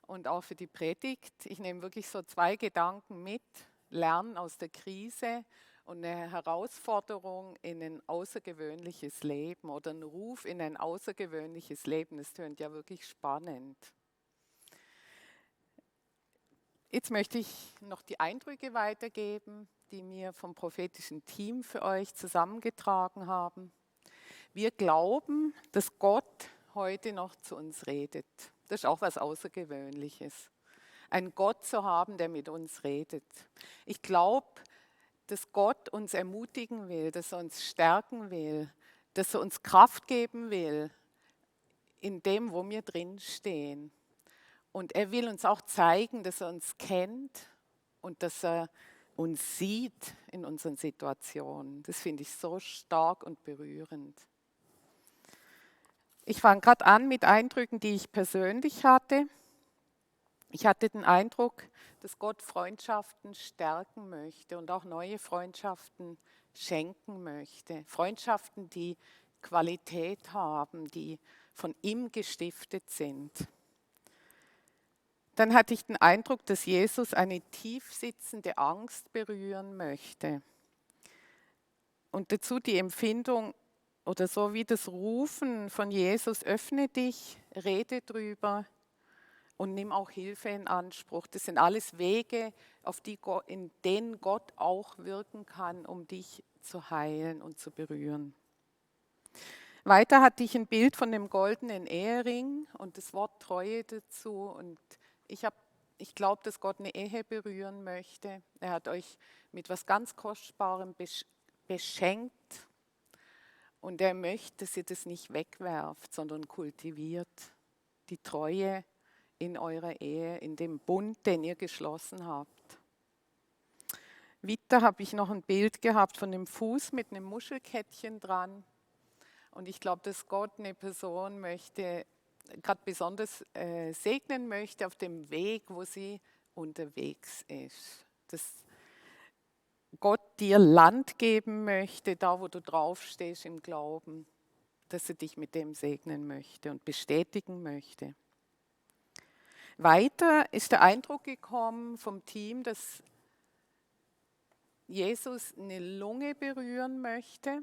und auch für die Predigt. Ich nehme wirklich so 2 Gedanken mit: Lernen aus der Krise und eine Herausforderung in ein außergewöhnliches Leben oder ein Ruf in ein außergewöhnliches Leben. Das tönt ja wirklich spannend. Jetzt möchte ich noch die Eindrücke weitergeben, die mir vom prophetischen Team für euch zusammengetragen haben. Wir glauben, dass Gott heute noch zu uns redet. Das ist auch was Außergewöhnliches. Einen Gott zu haben, der mit uns redet. Ich glaube, dass Gott uns ermutigen will, dass er uns stärken will, dass er uns Kraft geben will in dem, wo wir drin stehen. Und er will uns auch zeigen, dass er uns kennt und dass er uns sieht in unseren Situationen. Das finde ich so stark und berührend. Ich fange gerade an mit Eindrücken, die ich persönlich hatte. Ich hatte den Eindruck, dass Gott Freundschaften stärken möchte und auch neue Freundschaften schenken möchte. Freundschaften, die Qualität haben, die von ihm gestiftet sind. Dann hatte ich den Eindruck, dass Jesus eine tief sitzende Angst berühren möchte. Und dazu die Empfindung oder so wie das Rufen von Jesus: Öffne dich, rede drüber und nimm auch Hilfe in Anspruch. Das sind alles Wege, in denen Gott auch wirken kann, um dich zu heilen und zu berühren. Weiter hatte ich ein Bild von dem goldenen Ehering und das Wort Treue dazu. Und ich glaube, dass Gott eine Ehe berühren möchte. Er hat euch mit was ganz Kostbarem beschenkt. Und er möchte, dass ihr das nicht wegwerft, sondern kultiviert. Die Treue in eurer Ehe, in dem Bund, den ihr geschlossen habt. Weiter habe ich noch ein Bild gehabt von dem Fuß mit einem Muschelkettchen dran. Und ich glaube, dass Gott eine Person möchte, gerade besonders segnen möchte auf dem Weg, wo sie unterwegs ist. Dass Gott dir Land geben möchte, da wo du draufstehst im Glauben, dass er dich mit dem segnen möchte und bestätigen möchte. Weiter ist der Eindruck gekommen vom Team, dass Jesus eine Lunge berühren möchte.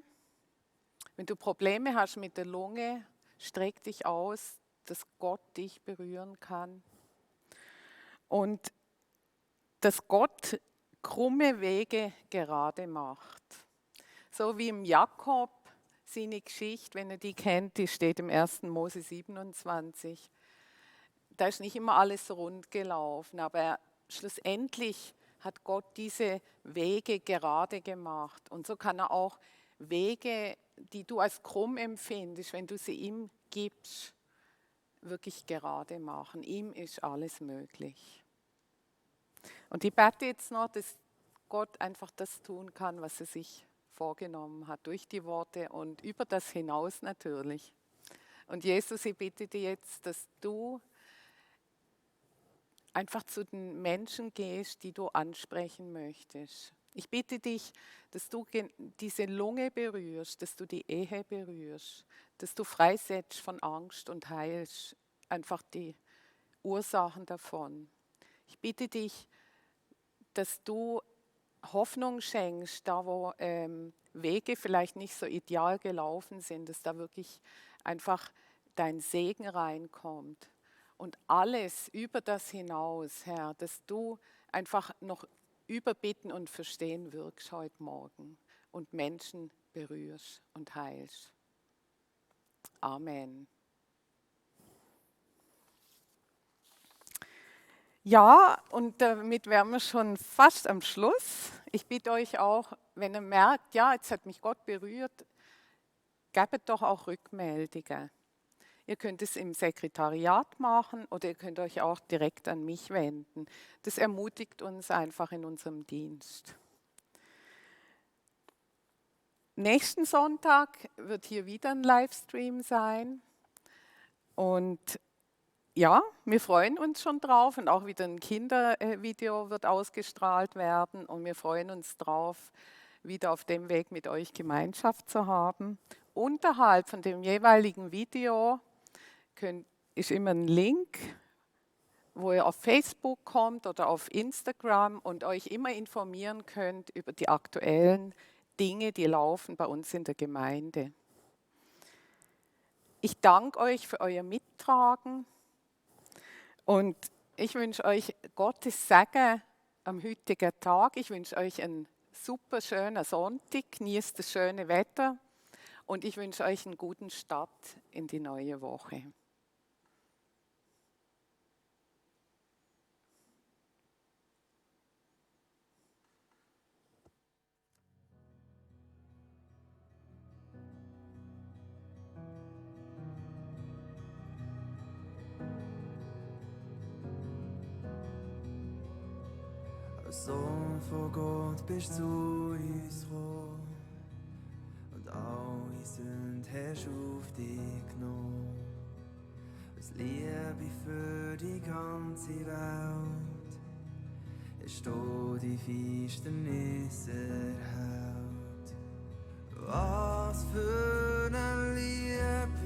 Wenn du Probleme hast mit der Lunge, streck dich aus, dass Gott dich berühren kann. Und dass Gott krumme Wege gerade macht. So wie im Jakob, seine Geschichte, wenn ihr die kennt, die steht im 1. Mose 27. Da ist nicht immer alles rund gelaufen, aber schlussendlich hat Gott diese Wege gerade gemacht. Und so kann er auch Wege, die du als krumm empfindest, wenn du sie ihm gibst, wirklich gerade machen. Ihm ist alles möglich. Und ich bete jetzt noch, dass Gott einfach das tun kann, was er sich vorgenommen hat, durch die Worte und über das hinaus natürlich. Und Jesus, ich bitte dich jetzt, dass du einfach zu den Menschen gehst, die du ansprechen möchtest. Ich bitte dich, dass du diese Lunge berührst, dass du die Ehe berührst, dass du freisetzt von Angst und heilst einfach die Ursachen davon. Ich bitte dich, dass du Hoffnung schenkst, da wo Wege vielleicht nicht so ideal gelaufen sind, dass da wirklich einfach dein Segen reinkommt. Und alles über das hinaus, Herr, dass du einfach noch überbitten und verstehen wirkst heute Morgen und Menschen berührst und heilst. Amen. Ja, und damit wären wir schon fast am Schluss. Ich bitte euch auch, wenn ihr merkt, ja, jetzt hat mich Gott berührt, gebt doch auch Rückmeldungen. Ihr könnt es im Sekretariat machen oder ihr könnt euch auch direkt an mich wenden. Das ermutigt uns einfach in unserem Dienst. Nächsten Sonntag wird hier wieder ein Livestream sein. Und ja, wir freuen uns schon drauf und auch wieder ein Kindervideo wird ausgestrahlt werden und wir freuen uns drauf, wieder auf dem Weg mit euch Gemeinschaft zu haben. unterhalb von dem jeweiligen Video ist immer ein Link, wo ihr auf Facebook kommt oder auf Instagram und euch immer informieren könnt über die aktuellen Dinge, die laufen bei uns in der Gemeinde. Ich danke euch für euer Mittragen und ich wünsche euch Gottes Segen am heutigen Tag. Ich wünsche euch einen super schönen Sonntag, genießt das schöne Wetter und ich wünsche euch einen guten Start in die neue Woche. Als Sohn von Gott bist zu uns gekommen und alle Sünden hast auf dich genommen. Aus Liebe für die ganze Welt hast du die Finsternis erhellt. Was für eine Liebe